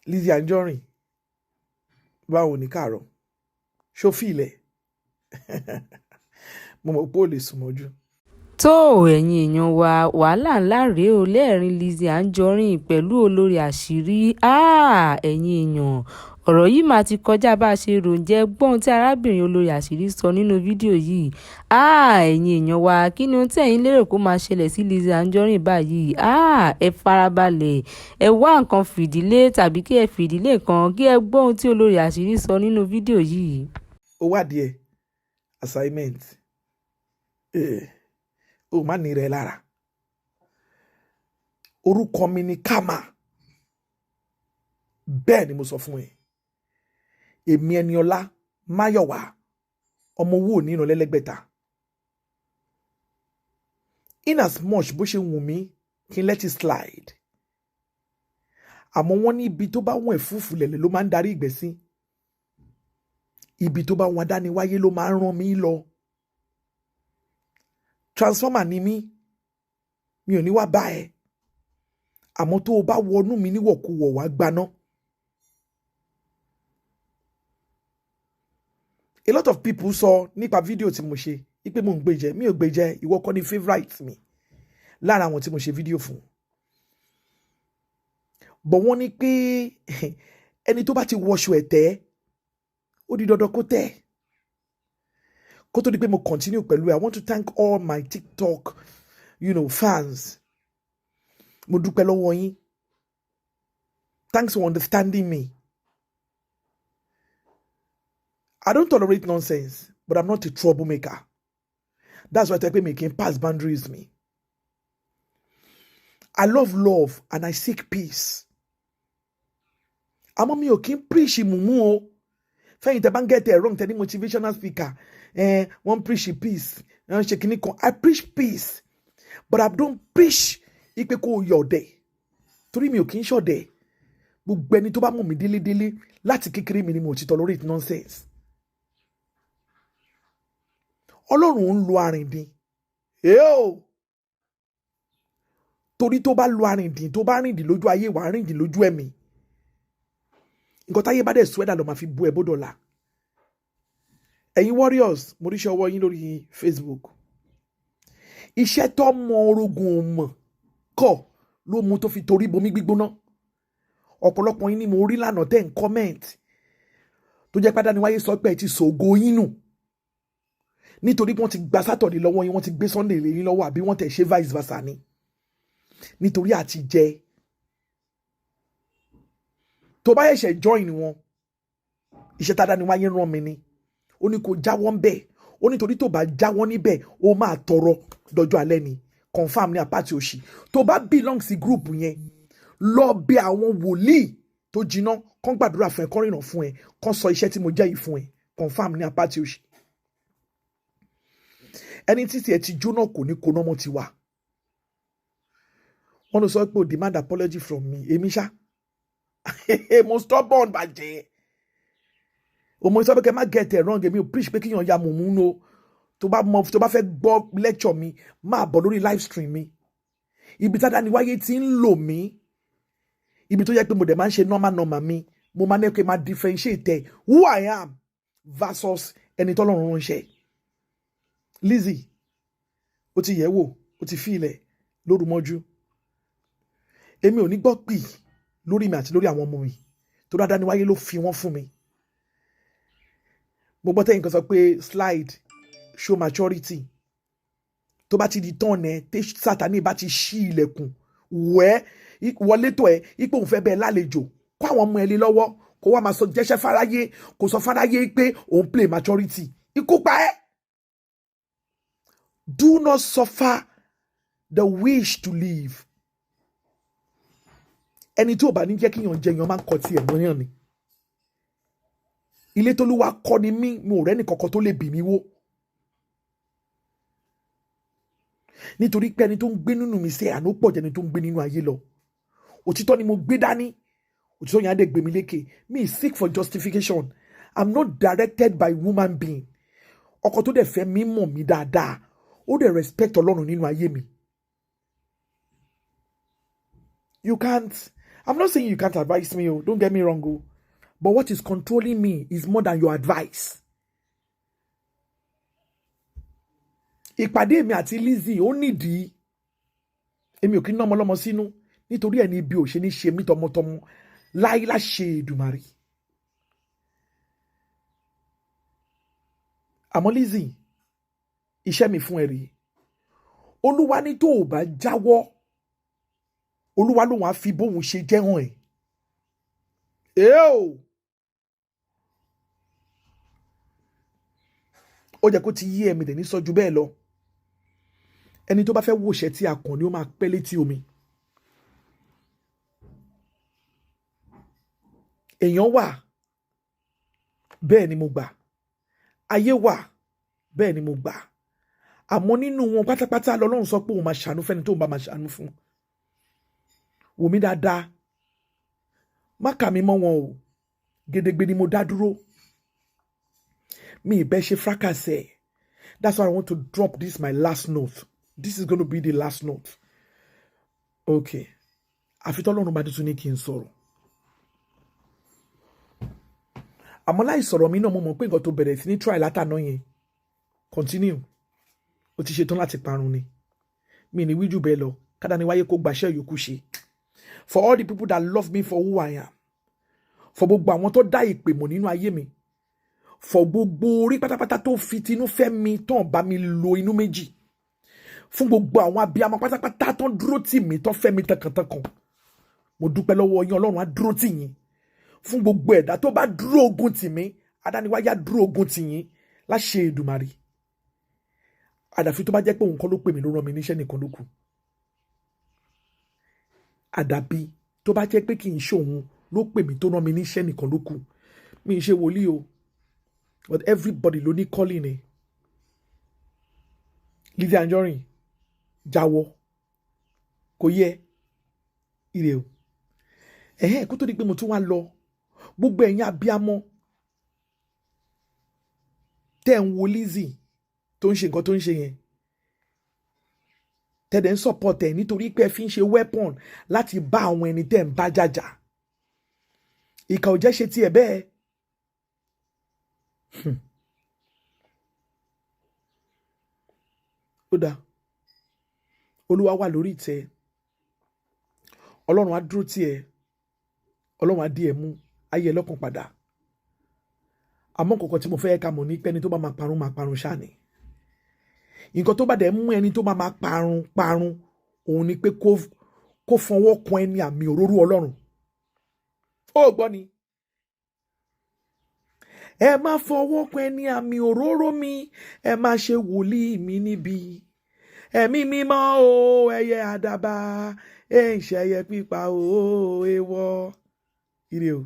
Lizzy Anjorin, báwo ni? Káàárọ̀. Ṣó fìlẹ̀? Mo mọ̀ pé ó lè sùn mọ́jú. Tó, ẹ̀yin èèyàn wa, wàhálà ńlá rèé o lẹ́ẹ̀rin Lizzy Anjorin pẹ̀lú Olórí Àṣírí. Ẹ̀yin èèyàn, ọ̀rọ̀ yìí mà ti kọjá bá a ṣe rò. Ǹjẹ́ gbọ́n tí arábìnrin Olórí Àṣírí sọ nínú fídíò yìí? Ẹ̀yin èèyàn wa, kí ni ohun tí ẹ̀yin lérò kó máa ṣẹlẹ̀ sí Lizzy Anjorin báyìí? Ẹ farabalẹ̀, ẹ wá nǹkan fìdílé tàbí kí ẹ fìdílé nǹkan, kí ẹ gbọ́ ohun tí Olórí Àṣírí sọ nínú fídíò yìí. Ó wádìí ẹ assignment ẹ, ó má ní rẹ lára. Orúkọ mi ni Kama. Bẹ́ẹ̀ ni mo sọ fún ẹ. Èmi Ẹniọlá Máyọ̀wá, ọmọ owó òní ìrànlẹ́lẹ́gbẹ̀ta. In as much bó ṣe wù mí kí n let it slide, àmọ́ wọ́n ní ibi tó bá wọ̀n ẹ̀fúùfù lẹ̀lẹ̀ ló máa ń darí ìgbẹ́ sí. Ibi tó bá wọn adániwáyé ló máa ń rán mi lọ. Transformer ni mí, mi ò ní wá bá ẹ, àmọ́ tó o bá wọnú mi níwọ̀kuwọ̀, wá gbaná. A lot of people sọ nípa fídíò tí mo ṣe wípé mo ń gbèjẹ. Mi ò gbèjẹ. Ìwọ kọ́ ni favourite mi lára àwọn tí mo ṣe fídíò fún. Bọ̀ wọ́n ní pé ẹni tó bá ti wọṣọ ẹ̀tẹ́, ó di dandan kó tẹ̀. Kó tó di pé mo continue pẹ̀lú ẹ̀, I want to thank all my TikTok fans. Mo dúpẹ́ lọ́wọ́ yín. Thanks for understanding me. I don't tolerate nonsense, but I'm not a troublemaker. That's why I pé mi kì í pass boundaries mi. I love love and I seek peace. Àmọ́ mi ò kí ń preach mùmú o. Fẹ́yìn tẹ́ bá ń get it wrong, tẹ́ ní motivational speaker, wọ́n preach peace, wọ́n ṣe kínní kan. I preach peace, but I don't preach ipe kó o yọ̀ ọ̀dẹ̀, torí mi ò kí ń ṣọ̀dẹ̀. Gbogbo ẹni tó bá mọ̀ mí délédélé láti kékeré mi ni mo ti tolerate nonsense. Ọlọ́run ń lo arìndìn èèó, torí tó bá lo arìndìn, tó bá rìndìn lójú ayé, wàá rìndìn lójú ẹ̀mí. Nǹkan táyé bá dẹ̀ sweater lọ máa fi bú ẹ bódọ̀la. Ẹ̀yin warriors, mo ríṣẹ́ ọwọ́ yín lórí Facebook. Iṣẹ́ tó mọ orogun ò mọ̀ kọ̀ ló mú tó fi torí bomi gbígbóná. Ọ̀pọ̀lọpọ̀ yín ni mo rí lánàá tẹ́ ń comment, tó jẹ́ pátá ni wáyé sọ pé ẹ ti sògo yín nù, nítorí wọ́n ti gba Saturday lọ́wọ́ yín, wọ́n ti gbé Sunday lé yín lọ́wọ́, àbí wọ́n tẹ̀ ṣe vice versa ni, nítorí àti jẹ. Tó bá ṣẹ̀ṣẹ̀ join wọn, iṣẹ́ tá a dá ni wáyé rán mi ni. Ó ní kó jáwọ́ ń bẹ̀. Ó nítorí tó bá jáwọ́ níbẹ̀, ó máa tọrọ dọjọ́ alẹ́ ni. Confam ní apáti òṣì. Tó bá belong sí group yẹn, lọ bẹ̀ àwọn wòlíì tó jiná, kán gbàdúrà fún ẹ, kán rìnà fún ẹ, kán sọ iṣẹ́ tí mo jẹ́ yìí fún ẹ. Confam ní apáti òṣì. Ẹni títí ẹ ti jóná kò ní kóná mọ́ ti wà. Wọ́n lọ sọ pé o demand apology from me. Èmi ṣá, mo stubborn bàjẹ́. O mo sọ pé kẹ́ má get it wrong. Èmi ò preach pé kíyàn ya mùmú no. Tó bá mọ, tó bá fẹ́ gbọ́ lecture mi, máa bọ̀ lórí live stream mi, ibi tá dániwáyé ti ń lò mí, ibi tó yẹ pé mo dẹ̀ máa ń ṣe normal normal mi. Mo máa ní pé máa differentiate who I am versus ẹni tọ́lọ́run ránṣẹ́. Lizzy, ó ti yẹ̀ wò, ó ti fi ilẹ̀ lóru mọ́jú. Èmi ò ní gbọ́ pì lórí mi àti lórí àwọn ọmọ mi, tó dáadáa ni wáyé ló fi wọ́n fún mi. Mo gbọ́ tẹ́yìn kan sọ pé slide, show maturity. Tó bá ti di tán ẹ, tí Sátani bá ti ṣí ilẹ̀kùn wẹ́ wọlé tó ẹ ipò òun fẹ́ bẹ́ẹ̀ lálejò, kó àwọn ọmọ ẹ lé lọ́wọ́, kó wá máa sọ jẹ́sẹ́ fáráyé, kó sọ fáráyé pé òun play maturity, ikú pa ẹ́. Do not suffer the wish to live. Ẹni tí ò bá ní jẹ́ kíyàn jẹ yan máa ń kọ tiẹ̀ mọ́yàn ni. Ilé t'Olúwa kọ́ ni mí. Mi ò rẹ́ni kankan tó lè bì mí wó, nítorí pé ẹni tó ń gbé nínú mi sẹ́ àná pọ̀ jẹ́ ẹni tó ń gbé nínú ayé lọ. Òtítọ́ ni mo gbé dání. Òtítọ́ yẹn á dẹ̀ gbé mi lékè. Me seek for justification. I'm not directed by human being. Ọkọ tó dẹ̀ fẹ́ mi mọ̀ mí dáadáa, ó dẹ̀ respect Ọlọ́run nínú ayé mi. You can't. I'm not saying you can't advise me o, don't get me wrong o, but what is controlling me is more than your advice. Ìpàdé mi àti Lizzy ó nídìí. Èmi ò kí ń ná ọmọ ọlọ́mọ sínú nítorí ẹni ibi ò ṣe ní ṣe mí tọmọtọmọ láyé láṣẹ Èdùmàrè. Àmọ́ Lizzy, iṣẹ́ mi fún ẹ rèé. Olúwa ní tó o bá jáwọ́, Olúwa lòun á fi bóun ṣe jẹ́ hàn ẹ́. Eo! Ó jẹ́ kó ti yí ẹ̀mí dẹ̀ ní sọ́jú bẹ́ẹ̀ lọ. Ẹni tó bá fẹ́ wòṣẹ́ tí a kàn ní ó máa pẹ́ létí omi. Èèyàn wà, bẹ́ẹ̀ ni mo gbà. Ayé wà, bẹ́ẹ̀ ni mo gbà. Àmọ́ nínú wọn pátápátá lọ́lọ́run sọ pé òun máa ṣàánú fẹ́ni tóun bá máa ṣàánú fún. Wò mí dáadáa, má kà mí mọ́ wọn o. Gedegbe ni mo dá dúró. Mi ì bẹ́ ṣe fracas ẹ̀. That's why I want to drop this my last note. This is gonna be the last note. Okay. Àfi tọ́lọ́run bá tuntun ní kí n sọ̀rọ̀. Àmọ́ láì sọ̀rọ̀ mi náà mo mọ̀ pé nǹkan tó bẹ̀rẹ̀ sí ní try látàná yẹn. Continue. O ti ṣetán láti parun ni. Mi ní wíjù bẹ́ẹ̀ lọ. Kádà ni wáyé kó gbaṣẹ́ yòókù ṣe. For all the people that love me for who I am. For gbogbo àwọn tó dá ìpè mọ̀ nínú ayé mi. For gbogbo orí pátápátá tó fi tinú fẹ́ mi tán bá mi lo inú méjì. Fún gbogbo àwọn abiyamọ pátápátá tán dúró tì mí tán fẹ́ mi tọkàntọkàn. Mo dúpẹ́ lọ́wọ́ yín, Ọlọ́run á dúró tì yín. Fún gbogbo ẹ̀dá tó bá dúró ogun tì mí, adániwáyá dúró ogun tì yín láṣẹ Èdùmàrè. Àdàfi tó bá jẹ́ pé òun kọ́ ló pè mí ló rán mi níṣẹ́ nìkan ló kù. Àdàbí tó bá jẹ́ pé kì í ṣe òun ló pè mí tó rán mi níṣẹ́ nìkan ló kù. Mi ì ṣe wòlíì o, but everybody ló ní calling ni. Lizzy Anjorin, jáwọ́, kò yẹ ire o. Ẹ̀hẹ́n, kó tó di pé mo tún wá lọ, gbogbo ẹ̀yin abiyamọ tẹ́ ń wo Lizzy tó ń ṣe nǹkan tó ń ṣe yẹn, tẹ́lẹ̀ ń support ẹ̀ nítorí pé ẹ fi ń ṣe weapon láti bá àwọn ẹni tẹ́ ń bá jàjà. Ìkà ò jẹ́ ṣe tiẹ̀ bẹ́ẹ̀. Ó dáa, Olúwa wà lórí ìtẹ́, Ọlọ́run á dúró tì ẹ́, Ọlọ́run á dí ẹ mú, ayé ẹ lọ́kàn padà. Àmọ́ kọ̀ọ̀kan tí mo fẹ́ ká mọ̀ ní pé ẹni tó bá máa parun máa parun ṣáà ni. Nǹkan tó bá dẹ̀ mú ẹni tó bá máa parun parun òun ni pé kó fọwọ́ kan ẹni àmì òróró Ọlọ́run. Ó gbọ́ ni. Ẹ má fọwọ́ kan ẹni àmì òróró mi, ẹ má ṣe wòlíì mi níbi. Ẹ̀mí mímọ́ o, ẹyẹ àdàbà, ẹ ń ṣẹyẹ pípa o, èèwọ̀. Ire o.